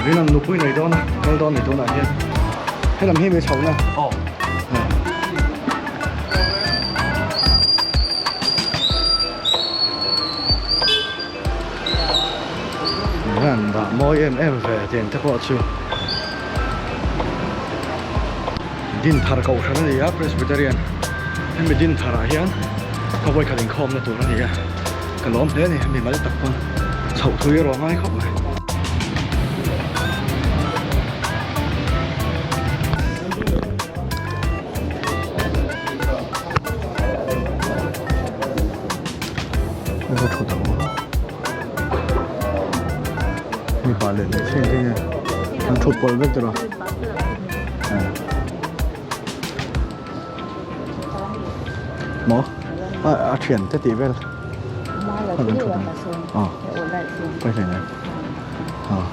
Rinan nupui nei dawn a kal dawn ni tunah hian helam hi mi chho na aw An dah mawi em em ve tiang te pawh chu Dinthar kohhran a ni a Presbyterian hemi Dinthar ah hian ka vawikhat inkhawmna tur a ni a ka lawm hle a ni hemi mal tak pawn chhoh thui erawh a ngai khawp mai. Ka thut ang mipa leh hmeichhia te hian an thut pawlh vek tawh a maw a thian te tih vel an thut ang aw pawi hle nen aw.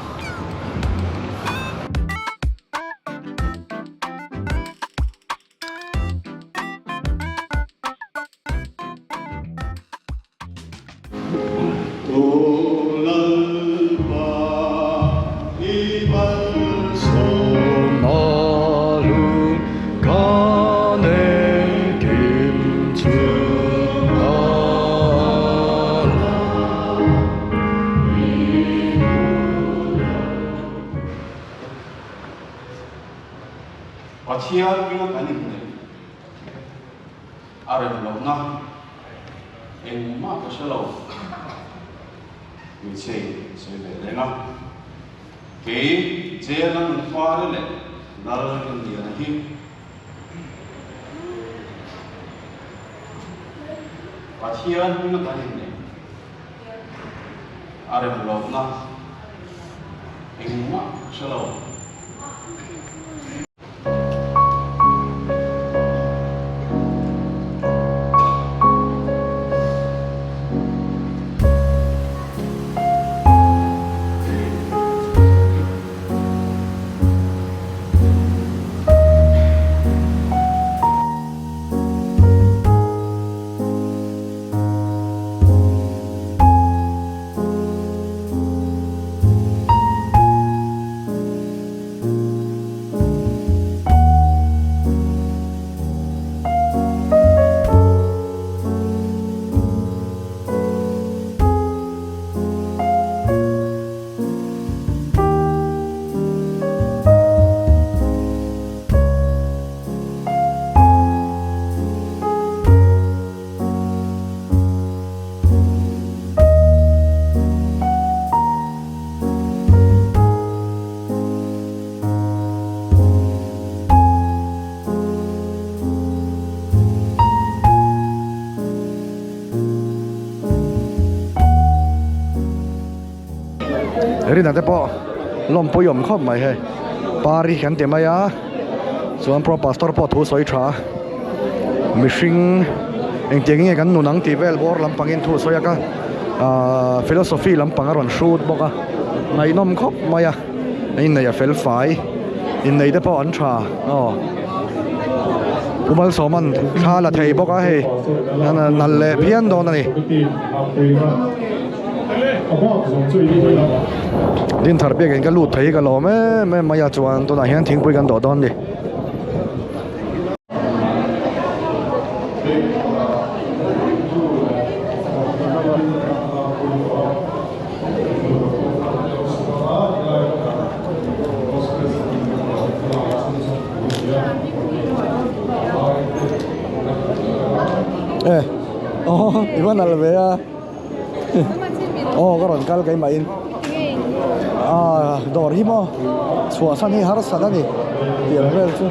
Pathian hminga kan inneih a rem lohna engmah ka hre lo. Hmeichhe in sawi ve reng a, kei jail-a nunfari leh lal rinliana hi Pathian hminga kan inneih a rem lohna engmah ka hre lo. Rina te pawh lawmpui awm khawp mai hei pari kan ti mai a chuan pro pastor pawh thu sawi tha mihring engtiang nge kan nun ang tih vel bawr lampangin thu sawi a ka ahh philosophy lampang a rawn hrut bawk a ngaihnawm khawp mai a a inneih a fel fai inneih te pawh an tha aw Pu Malsawma'n thla la thei bawk a hei nalh leh phian dawn a ni. Dinthar biakin ka lut thei hi ka lawm em em mai a chuan tunah hian thingpui kan dawh dawn a ni. E aw i va nalh ve a aw ka rawn kal keimah in ah dawr hi maw chhuah san hi harsat a ni tih ang vel chu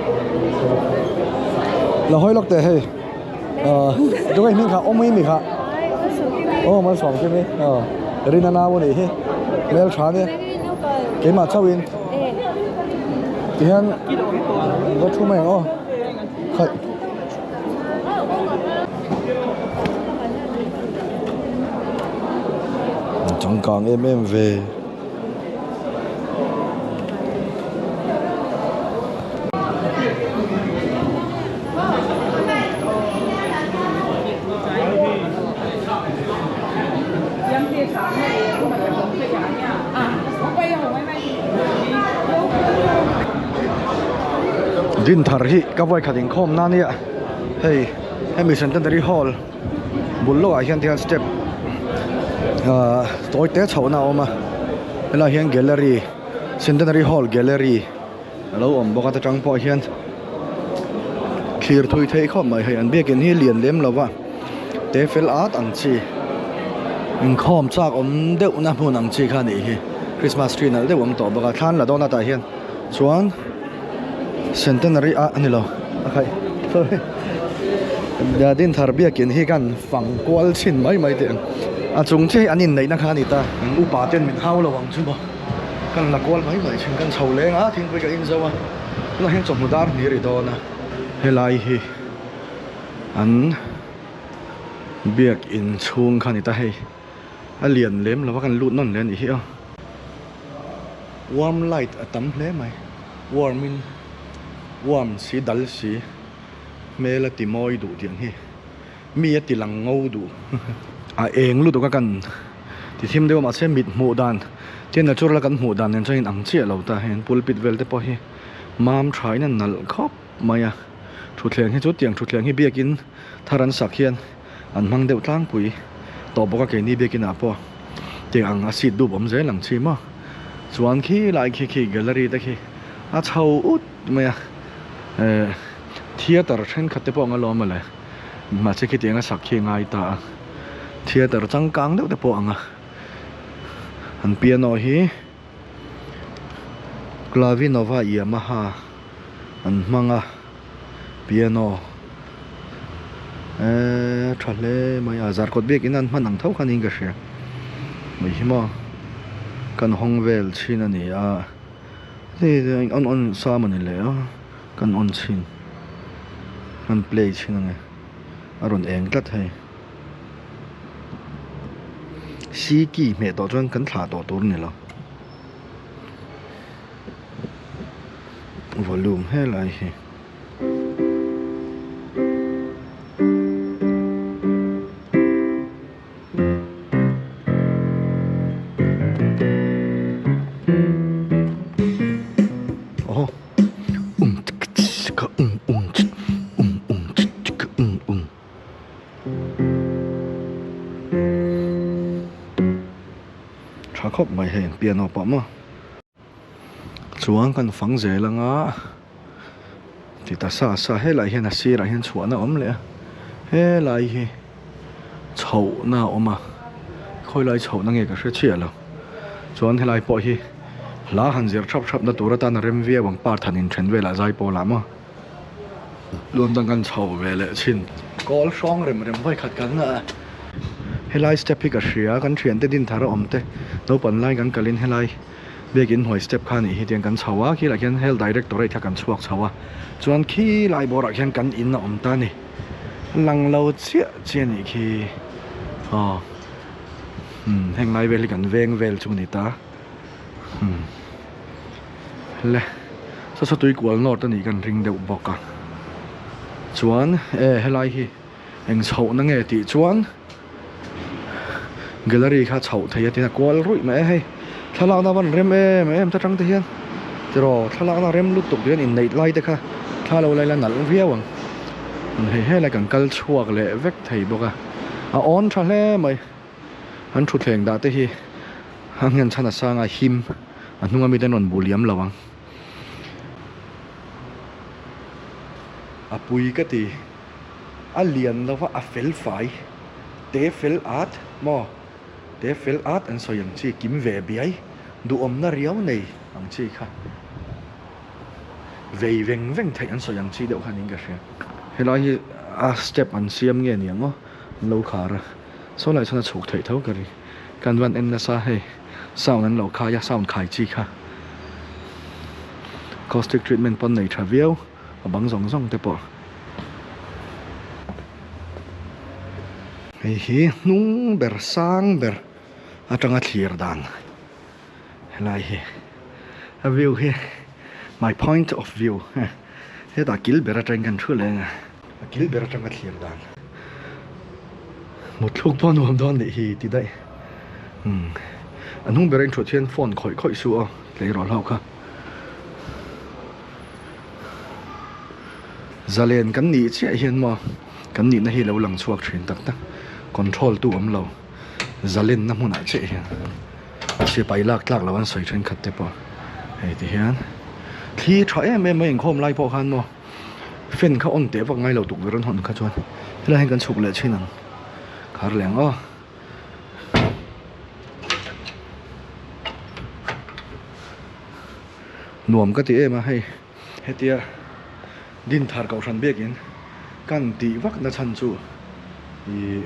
la hawi lawk teh hei ah tunge hming kha awm i mi kha aw malsawm kim i aw rina nau a nih hi hmeltha ania keimah chauhin tihian va thu mai ang aw khaih. Changkang em em ve. Dinthar hi ka vawi khat inkhawm na nia hei hemi centenary hall bul lawkah hian tihian step ahh tawi te chhohna a awm a helaiah hian gallery centenary hall gallery a lo awm bawk a ta tang pawh hian thlir thui theih khawp mai hei an biakin hi lian lem lo va te fel at ang chi inkhawm chak awm deuh na hmun ang chi kha a nih hi christmas tree nalh deuh a awm tawh bawk a thlan la dawn atah hian chuan centenary ah a ni lo a khaih sorry Dinthar biakin hi kan fang kual chhin mai mai teh ang a chung chiah hi an inneihna kha a ni ta upa ten min hau lo ang chu maw. Kan la kual mai mai thin, kan chho leng a, thingpui ka in zo a, tunah hian chawhnu dar hnih a ri dawn a, helai hi an biak in chhung kha a ni ta hei, a lian lem lo a kan lut nawn leh a nih hi aw. Warm light a tam hle mai, warm in warm si dal si hmel a ti mawi duh tih ang hi. Mi a ti lang ngo duh. A eng lutuk a kan ti thim deuh a mahse mit hmuh dan te natural a kan hmuh dan nen chuan in ang chiah lo ta hei an pulpit vel te pawh hi mam tha in a nalh khawp mai a thutthleng hi chu tiang thutthleng hi biakin thar an sak hian an hmang deuh tlangpui tawh bawk a keini biakin ah pawh tiang ang a seat dup awm zel ang chi maw chuan khi lai khi khi gallery te khi a chho ut mai a eh theatre thenkhat te pawh ang alawm mawle. Mahse khitiang a sak khi a ngai ta a, theatre changkang deuh te pawh ang a, an piano hi Clavinova Yamaha an hmang a, piano eee tha hle mai a, zarkawt biakin an hman ang tho kha niin ka hria, mai hi maw kan hawng vel chhin a ni a, hei on on sa maw ni le a. Kan on chhin kan play chhin ange a rawn eng tlat hei c key hmeh tawh chuan kan thlah tawh tur a ni lo volume helai hi. Tha khawp mai hei piano pawh maw chuan kan fang zel anga ti ta sa sa helai hian a sirah hian chhuahna a awm leh a helai hi chhohna a awm a khawilai chhohna nge ka hre chiah lo chuan helai pawh hi hla han zir thap thap na tur atan a rem viau ang par than in then velah zai pawl ah maw luan dang kan chho ve leh thin kawl hrawng rem rem vawi khat kan a helai step hi ka hria kan thiante din thar a awm te naupang lai kan kalin helai biakin hnuai step kha anih hi tiang kan chho a khilaiah khian health directorate kha kan chhuak chho a chuan khilai bawrah khian kan in a awm ta a ni. Lang lo chiah chiah anih khi aw umm heng lai vel hi kan veng vel chu a ni ta umm le saw saw tui kual nawt anih kan ring deuh bawk a chuan e helai hi eng chhoh na nge tih chuan gallery kha chhoh thei a tin a kual ruih mai a hei thlalakna van rem em em ta tang te hian tiraw thlalakna rem lutuk hian inneih lai te kha thla lo la ila nalh viau ang. Hei helai kan kal chhuak leh vek thei bawk a a awn tha hle mai an thutthleng dah te hi a nghen chhan a sang a him a hnung ami te an rawn bu liam lo ang a pui ka ti a lian lo va a fel fai te fel at maw te fel at an sawi ang chi kim ve biai duhawmna riau nei ang chi kha. Vei veng veng theih an sawi ang chi deuh kha niin ka hria. Helai hi a step an siam nge ni ang aw an lo khar a saw lai chuan a chhuk theih tho ka ri kan van en nasa hei sound an lo khai a sound khai chi kha caustic treatment pawn nei tha viau a bang zawng zawng te pawh. Hei hi hnung ber sang ber atanga thlir dan. Helai hi a view hi my point of view hetah kil ber atangin kan thu leng a a kil ber atanga thlir dan mutthluk pawh nuam dawn nih hi ti daih umm a hnung ber a inthut hian phone khawih khawih suh aw tleirawl ho kha. Zalen kan nih chiah hian maw kan nihna hi lo lang chhuak thin tak tak control tu awm lo zalenna hmunah chiah hian sipai lak tlak lo an sawi thenkhat te pawh hei ti hian thli tha em em mai inkhawm lai pawh khan maw fan kha on teh vak ngai lo tukverh an hawn kha chuan helai hian kan chhuk leh thin ang khar leh ang aw. Nuam ka ti em a hei. Hetia Dinthar Kohhran biakin kan tih vak na chhan chu ih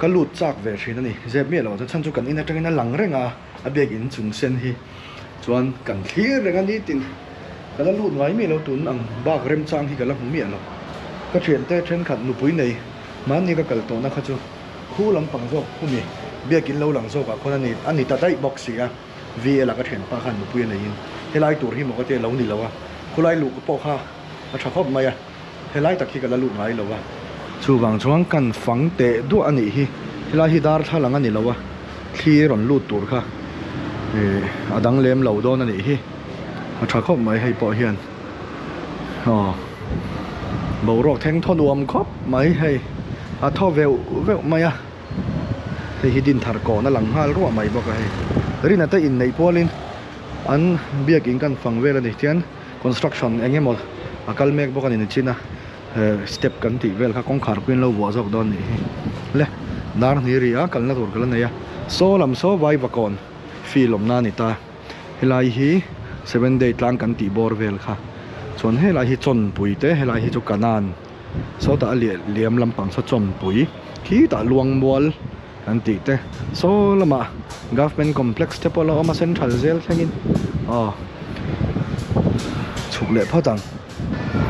ka lut chak ve thin a ni. Zep miah loh chuan chhan chu kan in atangin a lang reng a, a biakin chung sen hi chuan kan thlir reng a nitin ka la lut ngai miah lo tun ang bak remchang hi ka la hmu miah lo. Ka thiante thenkhat nupui nei mahni ka kal tawhna kha chu khu lampang zawk khumi biakin lo lang zawkah khawn a ni a ni ta daih bawk si a. VL a ka thianpa khan nupui a neiin helai tur hi maw ka tia lo ni lo a, khulai luh pawh kha a tha khawp mai a, helai tak hi ka la lut ngai lo a. Chuvang chuan kan fang teh duah a nih hi, helai hi darthlalang a ni lo a, thli rawn lut tur kha ih a dang lem lo dawn a nih hi, a tha khawp mai hei pawh hian aw boruak thleng thaw nuam khawp mai hei a thaw veuh veuh mai a. Hei hi Dinthar kawn a lang nghal ruah mai bawk a hei. Rina te inneih pualin an biakin kan fang vel a ni. Tihian construction eng emaw a kal mek bawk a ni nichin a step kan tih vel kha kawngkhar pawhin lo vuah zawk dawn a nih hi. Le dar hnih ri a kalna tur ka la nei a. Saw lam saw Vaivakawn field awmna a ni ta. Helai hi seven day tlang kan tih bawr vel kha. Chuan helai hi Chawnpui te helai hi chu Kanan. Sawtah a liah liam lampang saw chawnpui khitah luangmual an tih te saw lamah government complex te pawh a lo awm a central zel thlengin aw chhuk leh phawt ang.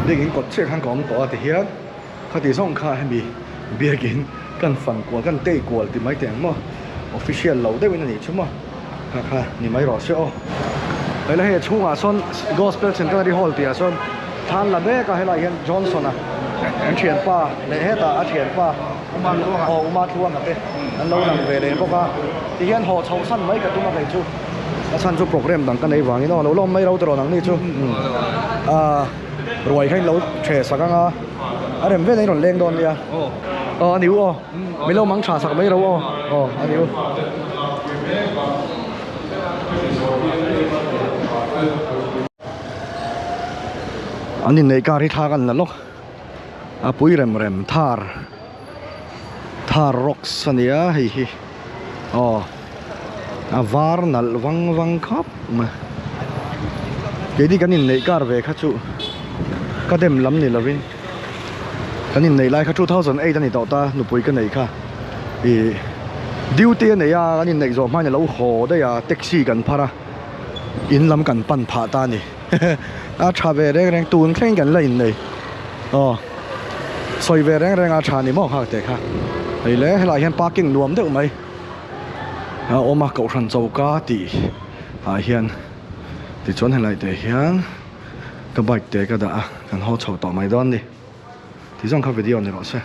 Biakin kawt chiah khan ka awm tawh a tihian khati zawng kha hemi biakin kan fan kual kan tei kual ti mai teh ang maw official lo deuhin a nih chu maw kha kha ni mai rawh se aw. Hei la hei a chhungah sawn gospel centenary hall tih ah sawn thlan la mek a helaiah hian Johnson a an thianpa leh hetah a thianpa aw Uma Tluanga te an lo lang ve leh bawk a tihian haw chhoh san mai ka tum a kei chu a chhan chu program dang ka nei vangin aw lo lawm mai ro tawh nang ni chu ah ruai kha in lo the sak ang a a rem vel in rawn leng dawn nia aw a ni u aw min lo mang tha sak mai ro aw aw a ni u. An inneih kar hi thla kan la lawk a pui rem rem thar thar rocks a nia hei hi aw a var nalh vang vang khawp mai keini kan inneih kar ve kha chu ka dem lam ni lovin kan inneih lai kha 2008 a ni tawh ta nupui ka neih kha ih duty a nei a kan inneih zawh hmain a lo haw daih a taxi kan phar a. In lam kan pan phah ta a ni a tha ve reng reng tun thleng kan la innei aw sawi ve reng reng a tha ni maw nghak teh kha hei le helaiah hian parking nuam deuh mai a awm a kohhran choka tih ah hian tichuan helai teh hian ka bike te ka dah a kan haw chho tawh mai dawn a ni tih zawng kha video ni rawh se.